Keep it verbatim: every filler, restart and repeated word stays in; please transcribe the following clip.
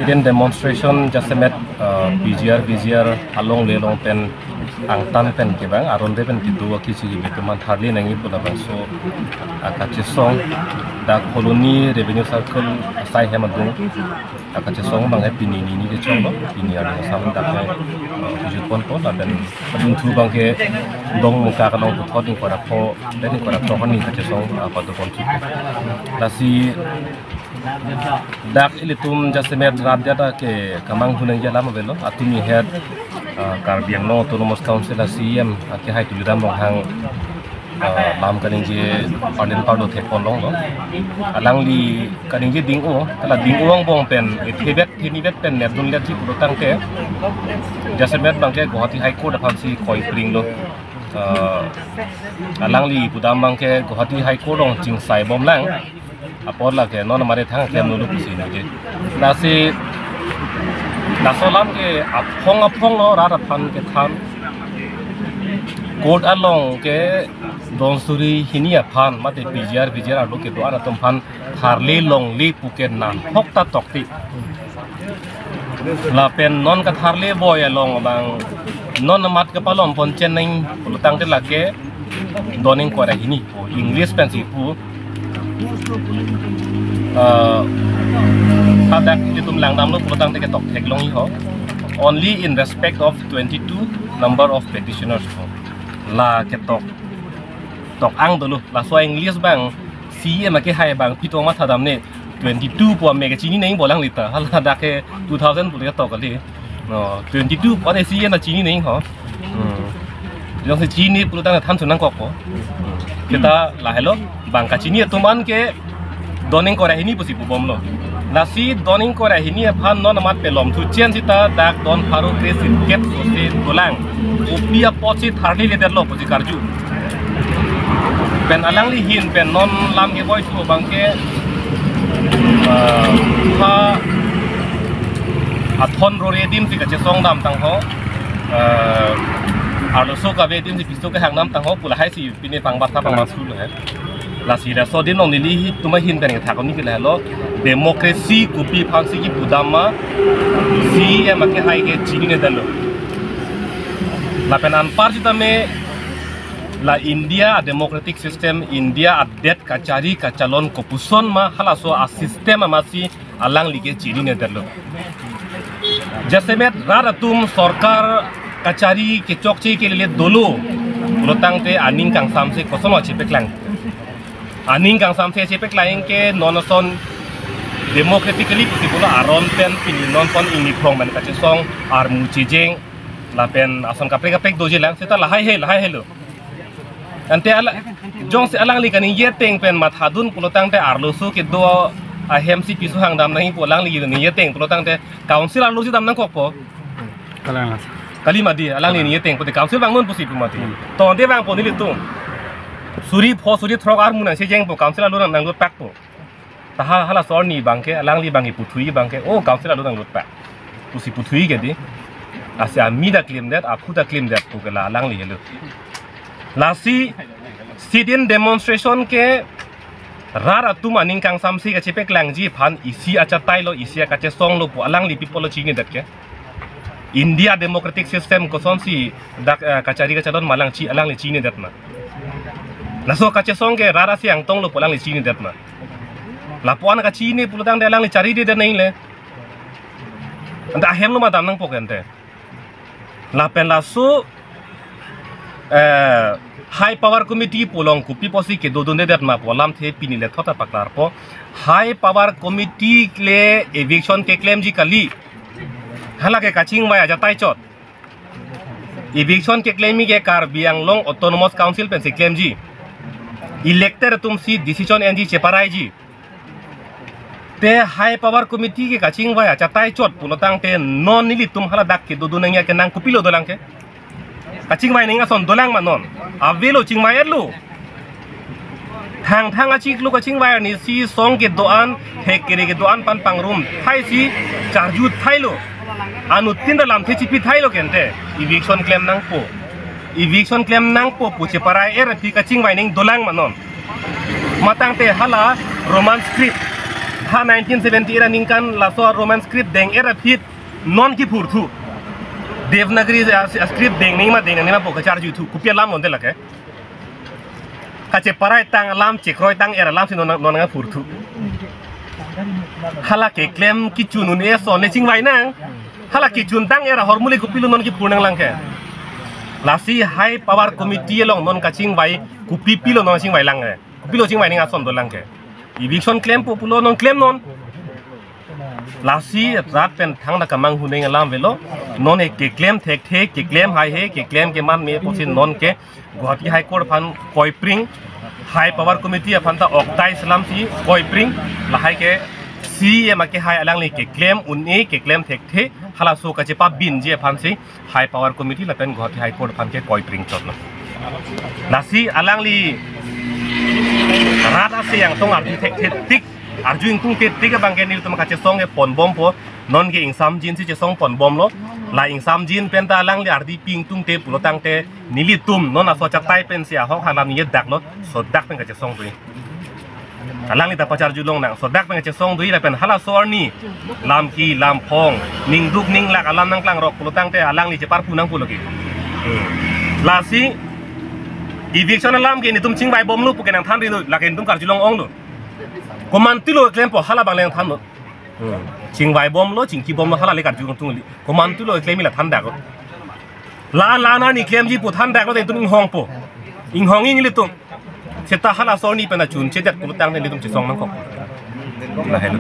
Pen demonstration jasemet, uh, P G R, P G R along le long pen angtan pen kevang, aron de pen kedo aki si kebetuman tharli nangji pu labangso, uh, kachesong dak Phuloni Revenue Circle asai hem adung, uh, kachesong abang he pini nini kechonglo, pini arni asam dak he, uh, kejut ponpo, lapen adunthu abang ke Dongmukak along puthot ingkoi ra pho, ingkoi ra pho kani kachesong, uh, pado ponthu. Lasi dak ilitum jasemet rat jada ke kemanghu nangji alam avelo, atumi het, ah, Karbi Anglong Autonomous Council a C E M, ah, akehai Tuliram Ronghang, ah, lam kaningje parlin parlo thek ponlonglo. Alangli kaningje ding-o, hala ding-o angbong pen, eh, thevet, thenivet pen nepdunletji pulotangte, jasemet abang ke Guwahati High Court aphansi koipringlo. Ah, alangli pudam abang ke Guwahati High Court along chingsai bomlang. Apor lake non mare thang klem nulu pusi nuje. Lasi laso alam ke aphong aphong lo rat aphan kethan. Court along ke don suri hini aphan mate P G R, P G R arlo kedo-an atum aphan tharle longle pu ke nangkok ta tokti. Lapen non katharle boi along abang non amat kepalom pon cheneng pulotangte lake don ingkoi ra hini pu English pensi pu. Eh, hadak ilitum langdamlo pulotangte ketok theklongji ho. Only in respect of twenty-two number of petitioners pu. La ketok tok-ang dolo. Laso English abang C E M akehai abang pito mathadam ne twenty-two pu ame kechini nangji bolang lita. Hala dak ke two thousand pu le tok kali. No, twenty-two pu ane C E M na chini nangji ho. Hmm. Jongsi chini pulotang than su nangkokpo. Hmm. Kita lahelo abang kachini atum an ke don ingkoi ra hini pusi pubomlo. Lasi don ingkoi ra hini aphan non amat pelomthu chen sita dak don pharo kre sirkep sose dolang. Kopi apotsi tharli ledetlo pusi karju. Pen alangli ahin pen non lam keboithu abang ke, eh, ha athon rore adim si kachesong damtang ho. Eh, arloso kave adim si piso kehang damtang ho pu lahai si pine pangbat ta pangbat sulo he. Lasi laso adim along nelitum ahin pen kethak ni ke lahelo democracy kopi aphansi kipudam ma C E M akehai ke chininedetlo. Lapen anpar sitame la India a democratic system, India adet kachari kachalon kopuson ma halaso a system amatsi alangli ke chininedetlo. Jasemet rat atum sorkar kachari kechokche kelele dolo pulotangte aning kangsamse koson lo chepeklang. Aning kangsamse chepeklang ke non ason democratically pusi pulo aron pen pini non ason ingni phrong pen kachesong armu chejeng lapen ason kaprek kaprek doji lang seta lahai he lahai helo. Ante ala jongsi alangli kaningje ateng pen mathadun pulotangte arloso kedo ahem si piso hang dam nangji pu alangli ningje ateng pulotangte council arlo si dam nangkokpo. Kalang. Kali mati alangli ningje ateng pute council vangnon pusi pu mati. Hmm. Tonte vangpo nelitum. Suri pho suri throk armu nangchejengpo council arlo nang nanglutpakpo. Taha halaso arni abang ke alangli abang kiputhui abang ke o council arlo nanglutpak pusi puthui ke di. Asi ami ta klimdet, aphu ta klimdet pu ke la alangli helo. Lasi sit-in demonstration ke rat atum aning kangsamse kachepeklangji aphan isi achatai lo, isi akachesong lo pu alangli pi apotlo chinidet ke. India democratic system kosonsi dak, eh, kachari kachalon ma alangli chi alangli chinidet ma. Laso kachesong ke rat asi angtong lo pu alangli chinidet ma. Lapu-an kachini pulotangte alangli charidedet nangle. Anta ahem lo ma dam nangpo ke ante. Lapen laso, eh, High Power Committee pu along kopi apotsi kedodundedet ma pu alamthe pini lethot ta paklarpo. High Power Committee le eviction keklemji kali. Hala ke kachingvai achatai chot. Eviction keklemji ke Karbi Anglong Autonomous Council pensi klemji. Elected atumsi decision enji cheparaiji. Te High Power Committee ke kachingvai achatai chot pulotangte non nelitum hala dak kedodun nangji akenang kopilo dolang ke. Kachingvai nangji ason dolang ma non. Avelo chingvai-etlo. Thangthang achiklo kachingvai arnisi song kedo-an, hek kere kedo-an pen pangrum thaisi charju thailo. Anuttin ta lamthe chipi thailo ke ante. Eviction klem nangpo. Eviction klem nangpo pu cheparai-et aphi kachingvai nangji dolang ma non. Matangte hala Roman script. Ha nineteen seventy-eight aningkan laso Roman script deng-et aphi non kiphurthu. Devanagari a, a script deng nangji ma deng nangji ma pu kacharjuthu. Kopi alam non de lake. Kacheparai tang alam, chekroi tang-et alamsi non, non nangphurthu. Hala keklem kechun un-e ason le chingvai nang. Hala kechun tang-et ahormu le kopilo non kiphur nanglang ke. Lasi High Power Committee along non kachingvai, kopi pilo non chingvai lang ke. Kopilo chingvai nangji ason dolang ke. Eviction klempo pulo non klemnon. Lasi rat pen thangta kemanghu nangji alam avelo. Non ke keklem thekthe, keklem haihe, keklem keman me pusi non ke Guwahati High Court aphan koipring, High Power Committee aphan ta oktai selamsi koipring, lahai ke C E M akehai alangli keklem un-e, keklem thekthe, halaso kachepabinji aphansi High Power Committee lapen Guwahati High Court aphan ke koipring chotlo. Lasi alangli rat ase angtong arju thekthe tik, arju ingtungte tik abang ke nelitum kachesong ke ponbompo, non ke ingsamjinsi chesong ponbomlo, la ingsamjin pen ta alangli ardi pi ingtungte pulo tangte nelitum non aso chatai pensi ahok halam ni daklo, sodak pen kachesong dui. Alangli ta pacharjulong nang, sodak pen kachesong dui lapen halaso arni lamki lamphong, ningduk ninglak alam nangklangrok pulo tangte alangli cheparpu nang pulo ke. Hmm. Lasi eviction alam ke nelitum chingvaibomlo pu ke nangthan ri lo, lake nelitum karjulong onglo. Komantulo klempo hala abang le nangthanlo. Hmm. Chingvaibomlo, chingkibomlo hala le karjulong tungli. Komantulo klem ila thandaklo. La la na ni klemji pu thandaklo te nelitum inghongpo. Inghong nelitum. Seta halaso arni pen achun chedet pulo tangte nelitum chesong nangkok. Lahelo.